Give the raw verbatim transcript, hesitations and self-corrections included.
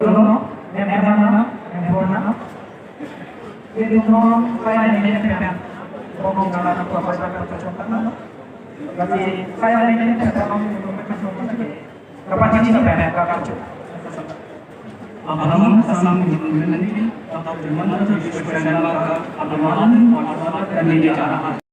Dolo, nem, nem, nem, nem, nem, nem. Jadi, dolo, saya ini, nem, nem, nem. Ngomong dalam apa, apa, apa, apa, apa. Jadi, saya ini, nem, nem, nem, nem, nem, nem. Dapat ini, nem, nem, nem, nem. Abraham sang ini, nem, nem, nem. Atau di mana tuh, di sana, Abraham, Abraham, dan ini,